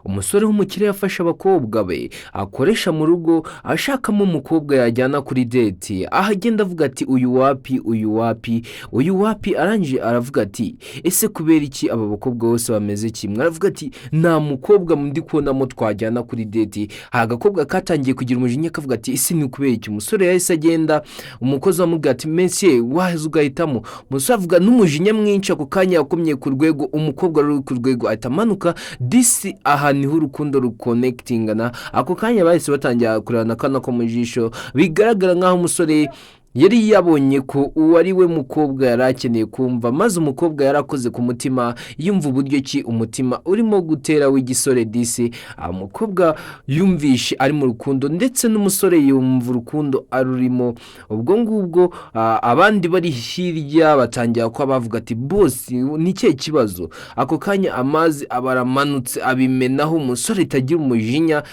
Umusore w'umukire yafashe abakobwa be akoresha mu rugo, ashakamo umukobwa yajyana kuri date. Aho agenda avuga ati: "Uyu wapi, uyu wapi, uyu wapi." Arangije aravuga ati: "Ese kubera iki aba bakobwa bose bameze kimwe?" Aravuga ati: "Nta mukobwa ndi kubonamo twajyana kuri date." Hari agakobwa katangiye kugira umujinya, kavuga ati: "Ese ni ukubera iki?" Umusore yahise agenda, umukozi amubwira ati: "Monsieur, waza ugahitamo." Umusore avuga n'umujinya mwinshi. Ako kanya yakomye ku rwego, umukobwa wari uri ku rwego ahita amanuka. Disi aha niho urukundo ruconnectingana. Ako kanya bahise batangira kurebana akana ko mu jisho. Bigaragara nk'aho umusore yari yabonye ko uwo ari we mukobwa yari akeneye kumva, maze umukobwa yari akoze ku mutima, yumva uburyo ki umutima urimo gutera w'igisore. Disi umukobwa yumvishe ari mu rukundo, ndetse n'umusore yumva urukundo arurimo. Ubwo ngubwo abandi bari hirya batangira kuba bavuga ati: "Boss, ni ikihe kibazo?" Ako kanya amazi aba aramanutse, abimenaho. Umusore itagira umujinya,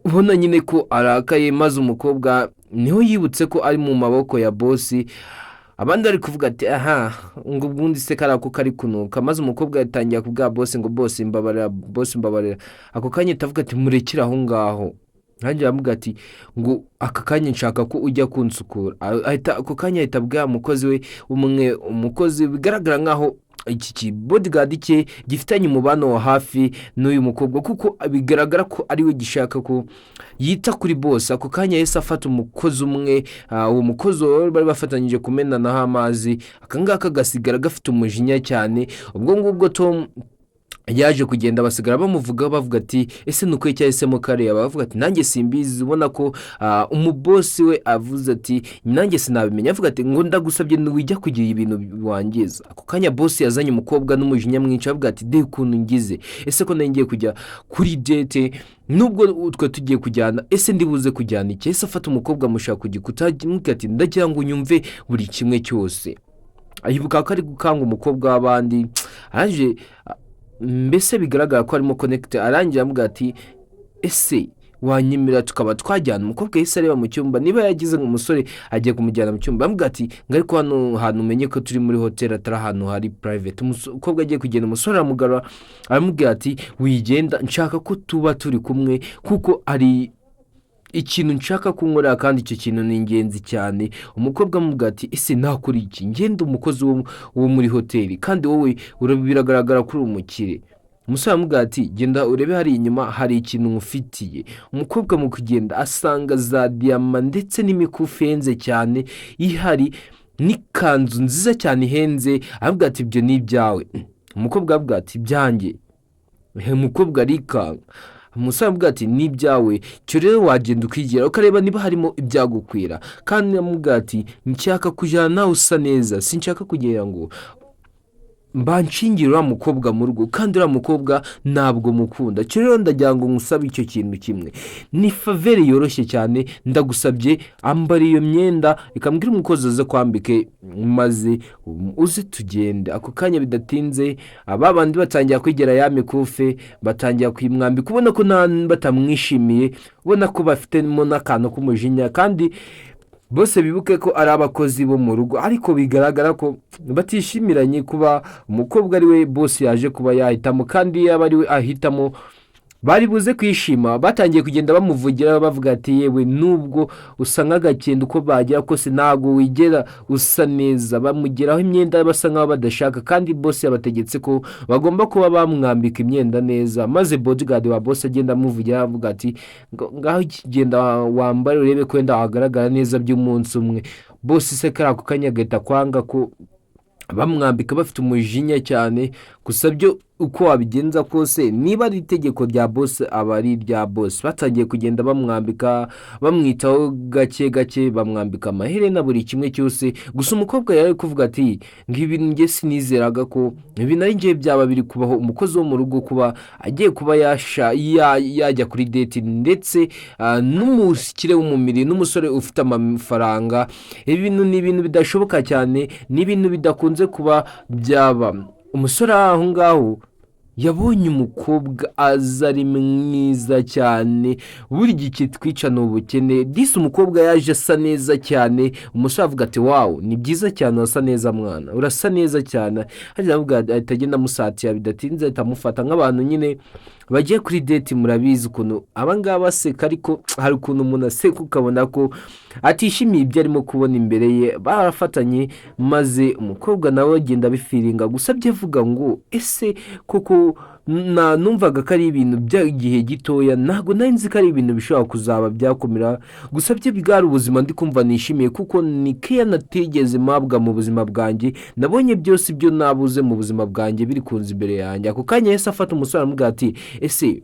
ubona nyine ko arakaye, maze umukobwa niho yibutse ko ari mu maboko ya boss. Abandi bari kuvuga ati: "Aha ngo ubundi se kariya ko kari kunuka?" Maze umukobwa yatangira kubwira boss ngo: "Boss, mbabarira, boss, mbabarira." Ako kanya atavuga ati: "Murekere aho ngaho." Nanjye aramubwira ati ngo: "Aka kanya nshaka ko ujya kunsukura." Ahita ako kanya ahita abwira umukozi we umwe, umukozi bigaragara nkaho iki kibodyguard cye gifitanye umubano wa hafi n'uyu mukobwa, kuko bigaragara ko ari we gishaka ko yita kuri boss. Ako kanya yahise afata umukozi umwe, uwo mukozi bari bafatanyije kumenanaho amazi, aka ngaka gasigara gafite umujinya cyane. Ubwo ngubwo Tom yaje kugenda, basigara bamuvuga, bavuga ati: "Ese ni uko cyahisemo kariya?" Bavuga ati: "Nanjye simbizi." Ubona ko umuboss we avuze ati: "Nanjye sinabimenya." Avuga ati ngo: "Ndagusabye ntiwijya kugira ibintu wangiza." Ako kanya boss yazanye umukobwa n'umujinya mwinshi, avuga ati: "De ukuntu ngize, ese ko nari ngiye kujya kuri date, nubwo twe tugiye kujyana, ese ndibuze kujyana iki?" Ese afata umukobwa, amushaka ku gikuta, amubwira ati: "Ndagira ngo unyumve buri kimwe cyose." Yibuka ko ari gukanga umukobwa w'abandi, arangije mbese bigaragara ko arimo connect. Arangira aramubwira ati: "Ese wanyemera tukaba twajyana?" Umukobwa yahise areba mu cyumba niba yagize ngo umusore agiye kumujyana mu cyumba. Aramubwira ati ngo: "Ariko hano hantu umenye ko turi muri hoteli, atari ahantu hari private." Umukobwa agiye kugenda, umusore aramugarura, aramubwira ati: "Wigenda, nshaka ko tuba turi kumwe, kuko ari ikintu nshaka kunkorera, kandi icyo kintu ni ingenzi cyane." Umukobwa amubwira ati: "Ese nakora iki? Ngenda umukozi wo muri hoteli, kandi wowe biragaragara ko uri umukire." Umusore aramubwira ati: "Genda urebe hariya inyuma, hari ikintu nkufitiye." Umukobwa mu kugenda asanga za diyama ndetse n'imikufi ihenze cyane ihari, n'ikanzu nziza cyane ihenze. Aramubwira ati: "Ibyo ni ibyawe." Umukobwa aramubwira ati: "Ibyanjye?" Umukobwa arikanga. Umusore aramubwira ati: "Ni ibyawe. Cyo rero wagenda ukigira, ukareba niba harimo ibyagukwira." Kandi aramubwira ati: "Nshaka kujyana nawe usa neza, sinshaka kugira ngo mbanshingira uriya mukobwa mu rugo, kandi uriya mukobwa ntabwo mukunda. Cyo rero ndagira ngo ngusabe icyo kintu kimwe, ni favor yoroshye cyane. Ndagusabye, ambara iyo myenda, reka mbwire umukozi aze kwambike, maze uze tugende." Ako kanya bidatinze aba bandi batangira kwigera ya mikufe, batangira kuyimwambika, ubona ko batamwishimiye, ubona ko bafitemo n'akantu k'umujinya. Kandi bose bibuke ko ari abakozi bo mu rugo, ariko bigaragara ko batishimiranye kuba umukobwa ari we boss yaje kuba yahitamo, kandi yaba ari we ahitamo bari buze kwishima. Batangiye kugenda bamuvugira, bavuga ati: "Yewe, nubwo usa nk'agakenda, uko bagira kose ntabwo wigera usa neza." Bamugeraho imyenda basa nkaho badashaka, kandi boss yabategetse ko bagomba kuba bamwambika imyenda neza. Maze bodyguard wa boss agenda amuvugira, avuga ati: "Ngaho genda wambare, urebe ko wenda wagaragara neza by'umunsi umwe." Boss se kariya ako kanya agahita kwanga ko bamwambika, bafite umujinya cyane. Gusa byo uko wabigenza kose, niba ari itegeko rya boss, aba ari irya boss. Batangiye kugenda bamwambika, bamwitaho gake gake, bamwambika amaherena, buri kimwe cyose. Gusa umukobwa yari ari kuvuga ati ngo: "Ibi njye sinizeraga ko ibi nari ngiye byaba biri kubaho, umukozi wo mu rugo kuba agiye kuba yajya kuri date ndetse n'umukire w'umumiri, n'umusore ufite amafaranga. Ibi bintu ni ibintu bidashoboka cyane, ni ibintu bidakunze kuba byaba." Umusore aho ngaho yabonye umukobwa aza ari mwiza cyane. Burya ikitwica ni ubukene. Disi umukobwa yaje asa neza cyane. Umusore avuga ati: "Wow, ni byiza cyane, urasa neza mwana, urasa neza cyane." Hajya avuga, ahita agenda amusatira, bidatinze ahita amufata nk'abantu nyine. Bagiye kuri date. Murabizi ukuntu abangaba baseka, ariko hari ukuntu umuntu aseka ukabona ko atishimiye ibyo arimo kubona imbere ye. Barafatanye, maze umukobwa nawe agenda abifeelinga. Gusa byo avuga ngo: "Ese koko na numvaga ko ari ibintu by'igihe gitoya, ntabwo nari nzi ko ari ibintu bishobora kuzaba byakomera. Gusa byo bwari ubuzima ndi kumva nishimiye, kuko ni keya natigeze mpabwa mu buzima bwanjye. Nabonye byose ibyo nabuze mu buzima bwanjye biri kunza imbere yanjye." Ako kanya yahise afata umusore, aramubwira ati: "Ese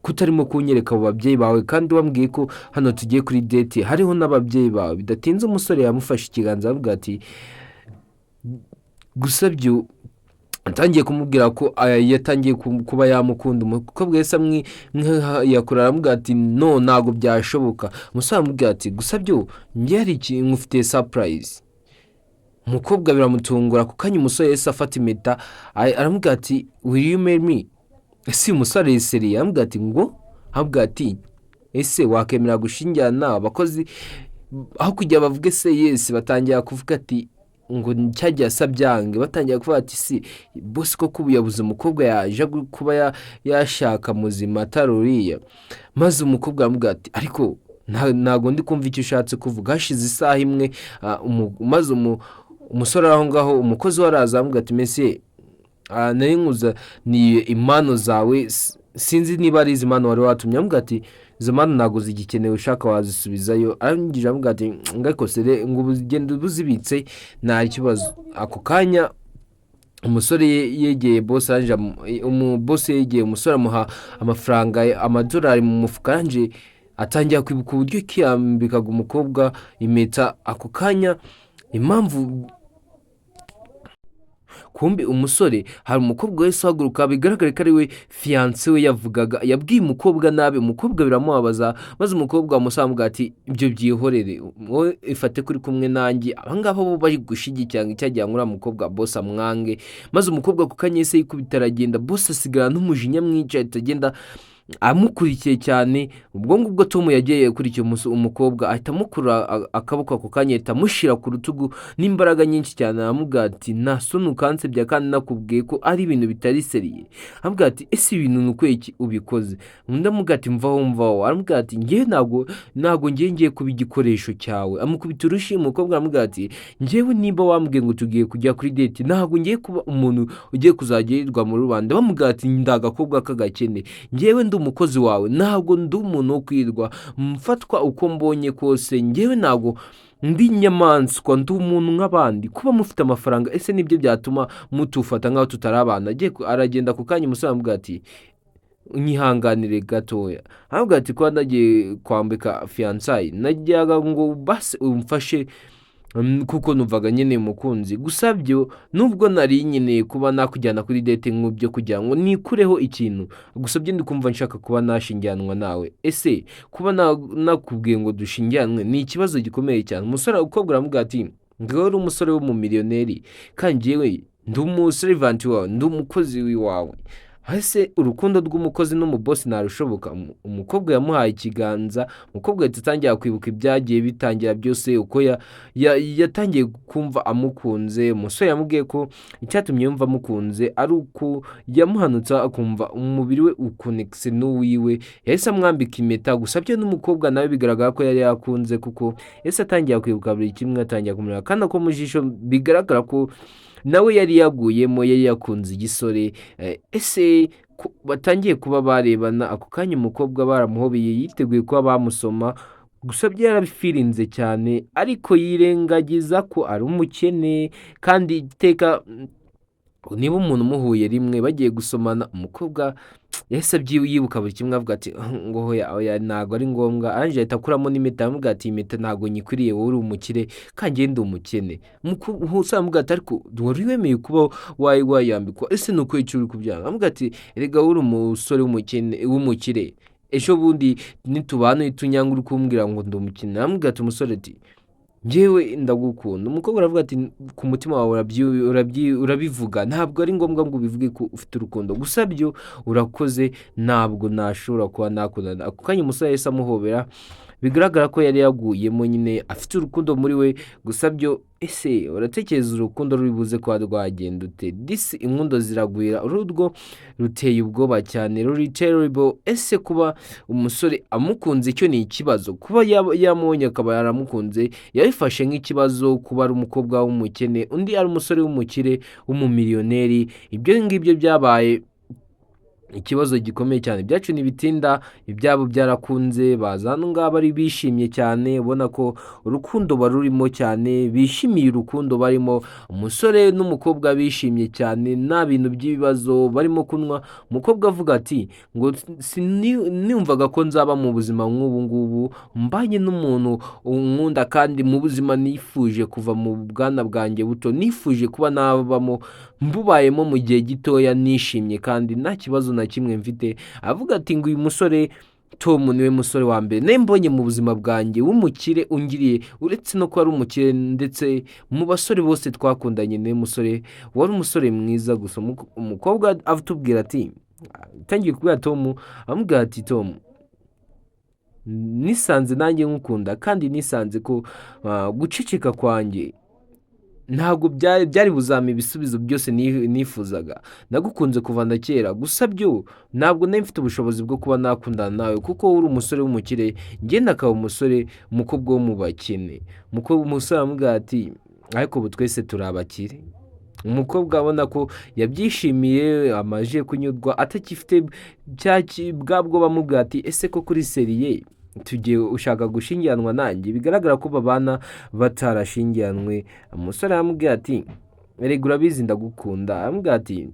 kutarimo kunyereka abo babyeyi bawe, kandi wambwiye ko hano tugiye kuri date hariho n'ababyeyi bawe?" Bidatinze umusore yamufashe ikiganza, aramubwira ati gusa byo atangiye kumubwira ko yatangiye kuba yamukunda. Umukobwa yahise amwiyakura, aramubwira ati: "No, ntabwo byashoboka." Umusore aramubwira ati: "Gusa byo njye hari ikintu ngufitiye, surprise." Umukobwa biramutungura. Ako kanya umusore yahise afata impeta, aramubwira ati: "Will you marry me?" Ese uyu musore yiseriye? Aramubwira ati ngo, aramubwira ati: "Ese wakemera gushyingirana abakozi?" Aho kugira bavuge se yes, batangira kuvuga ati ngo cyagiye asabyange, batangira kuvuga ati: "Si boss koko ubu yabuze umukobwa yaje kuba yashaka muzima atari uriya?" Maze umukobwa aramubwira ati: "Ariko ntabwo ndi kumva icyo ushatse kuvuga." Hashize isaha imwe, maze umusore ari aho ngaho, umukozi we araza, aramubwira ati: "Mese nari nkuzaniye impano zawe, sinzi niba ari izi mpano wari watumye." Aramubwira ati: "Izo mpano ntabwo zigikenewe, ushaka wazisubizayo." Arangije aramubwira ati: "Ngako sere ngo ugende uzibitse, nta kibazo." Ako kanya umusore yegeye boss, arangije boss yegeye umusore, amuha amafaranga, amadolari mu mufuka. Arangije atangira kwibuka uburyo kiyambikaga umukobwa impeta. Ako kanya impamvu kumbe umusore hari umukobwa wese uhaguruka, bigaragara ko ari we fiancé we yavugaga. Yabwiye umukobwa nabi, umukobwa biramubabaza, maze umukobwa amusanga ati: "Ibyo byihorere, wowe ifate kuri kumwe nanjye." Abangaba bo bari gushyigikira ngo icyagira ngo uriya mukobwa boss amwange. Maze umukobwa ku kanya yahise yikubita aragenda. Boss asigara n'umujinya mwinshi, ahita agenda amukurikiye cyane. Ubwo ngubwo Tom yagiye yakurikiye umukobwa, ahita amukura akaboko. Ako kanya ahita amushyira ku rutugu n'imbaraga nyinshi cyane, aramubwira ati: "Nta soni ukansebya kandi nakubwiye ko ari ibintu bitari sérieux?" Aramubwira ati: "Ese ibintu ni ukubera iki ubikoze?" Undi amubwira ati: "Mvaho, mvaho." Aramubwira ati: "Ngewe ntabwo ngiye kuba igikoresho cyawe." Amukubita urushi. Umukobwa aramubwira ati: "Ngewe niba wambwiye ngo tugiye kujya kuri date, ntabwo ngiye kuba umuntu ugiye kuzajya yirirwa muri rubanda bamubwira ati ndi agakobwa k'agakene. Ngewe ndi umukozi wawe, ntabwo ndi umuntu wo kwirwa mfatwa uko mbonye kose. Ngewe ntabwo ndi inyamaswa, ndi umuntu nk'abandi. Kuba mufite amafaranga, ese nibyo byatuma mutufata nk'aho tutari abana?" Aragenda. Ako kanya umusore aramubwira ati: "Nyihanganire gatoya." Aramubwira ati: "Kuba nagiye kwambika fiançailles, najyaga ngo basi umfashe, kuko numvaga nkeneye umukunzi. Gusa byo nubwo nari nkeneye kuba nakujyana kuri date nk'ibyo kugira ngo nikureho ikintu, gusa byo ndi kumva nshaka kuba nashyingiranwa nawe. Ese kuba nakubwiye ngo dushyingiranwe ni ikibazo gikomeye cyane?" Umusore, umukobwa aramubwira ati: "Ngewe uri umusore w'umumiliyoneri, kandi njyewe ndi umuservant wawe, ndi umukozi wawe. Ese urukundo rw'umukozi n'umuboss ntarushoboka?" Umukobwa yamuhaye ikiganza. Umukobwa ahita atangira kwibuka ibyagiye bitangira byose, uko yatangiye kumva amukunze. Umusore yamubwiye ko icyatumye yumva amukunze ari uko yamuhanutse akumva umubiri we uconnectise n'uwiwe. Yahise amwambika impeta. Gusa byo n'umukobwa nawe bigaragara ko yari yakunze, kuko yahise atangira kwibuka buri kimwe, atangira kumureba kandi ako mu jisho, bigaragara ko nawe yari yaguyemo, yari yakunze igisore. Ese batangiye kuba barebana. Ako kanya umukobwa baramuhobeye, yiteguye kuba bamusoma. Gusa byo yarabifeelinze cyane, ariko yirengagiza ko ari umukene, kandi iteka niba umuntu umuhuye rimwe bagiye gusomana. Umukobwa yahise yibuka buri kimwe, avuga ati ngo: "Hoya, oya, ntabwo ari ngombwa." Arangije ahita akuramo n'impeta, aramubwira ati: "Iyi mpeta ntabwo nyikwiriye, wowe uri umukire kandi njye ndi umukene." Umusore aramubwira ati: "Ariko wari wemeye kuba wayambikwa, ese ni uko icyo uri kubyanga?" Aramubwira ati: "Erega wowe uri umusore w'umukene, w'umukire, ejo bundi nitubana uhita unyanga uri kumbwira ngo ndi umukene." Aramubwira ati, umusore ati: "Njyewe ndagukunda." Umukobwa aravuga ati: "Ku mutima wawe urabivuga, ntabwo ari ngombwa ngo ubivuge ko ufite urukundo. Gusa byo urakoze, ntabwo nashobora kuba nakundana." Ako kanya umusore yahise amuhobera. Bigaragara ko yari yaguyemo nyine, afite urukundo muri we. Gusa byo, ese uratekereza urukundo ruri buze kuba rwagenda ute? Disi inkundo ziragwira, ururwo ruteye ubwoba cyane, ruri terrible. Ese kuba umusore amukunze icyo ni ikibazo? Kuba yamubonye akaba yaramukunze, yabifashe nk'ikibazo? Kuba ari umukobwa w'umukene, undi ari umusore w'umukire w'umumiliyoneri, ibyo ngibyo byabaye ikibazo gikomeye cyane. Ibyacu ntibitinda, ibyabo byarakunze, baza hano ngaha bari bishimye cyane, ubona ko urukundo barurimo cyane, bishimiye urukundo barimo. Umusore n'umukobwa bishimye cyane, nta bintu by'ibibazo, barimo kunywa. Umukobwa avuga ati ngo "Sinumvaga ko nzaba mu buzima nk'ubu ngubu, mbanye n'umuntu unkunda, kandi mu buzima nifuje kuva mu bwana bwanjye buto, nifuje kuba nabamo, mbubayemo mu gihe gitoya, nishimye kandi nta kibazo na kimwe mfite." Avuga ati ngo uyu musore Tom niwe musore wa mbere nari mbonye mu buzima bwanjye w'umukire ungiriye, uretse no kuba ari umukire, ndetse mu basore bose twakundanye niwe musore wari umusore mwiza. Gusa umukobwa atubwira ati, atangiye kubwira Tom, amubwira ati: "Tom, nisanze nanjye nkukunda, kandi nisanze ko guceceka kwanjye ntabwo byari buzampa ibisubizo byose nifuzaga. Nagukunze kuva na kera, gusa byo ntabwo nari mfite ubushobozi bwo kuba nakundana nawe, kuko uri umusore w'umukire, njye nakaba umusore, umukobwa wo mu bakene." Umusore aramubwira ati: "Ariko ubu twese turi abakire." Umukobwa abona ko yabyishimiye, amaze kunyurwa, atakifite bwa bwoba, amubwira ati: "Ese ko kuri sérieux, tugiye ushaka gushyingiranwa nanjye?" Bigaragara ko babana batarashyingiranwe. Umusore aramubwira ati: "Erega urabizi ndagukunda." Aramubwira ati: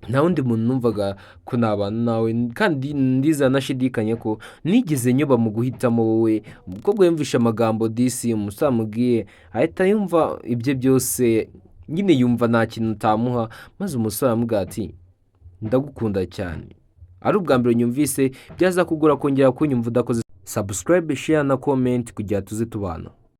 "Nta wundi muntu numvaga ko nabana nawe, kandi ndiza nashidikanya ko nigeze nyoba mu guhitamo wowe." Umukobwa yumvishe amagambo disi umusore amubwiye, ahita yumva ibye byose nyine, yumva nta kintu utamuha. Maze umusore aramubwira ati: "Ndagukunda cyane, ari ubwa mbere nyumvise. Byaza kugura kongera kunyumva udakoze subscribe, share na comment kugira tuze tubana."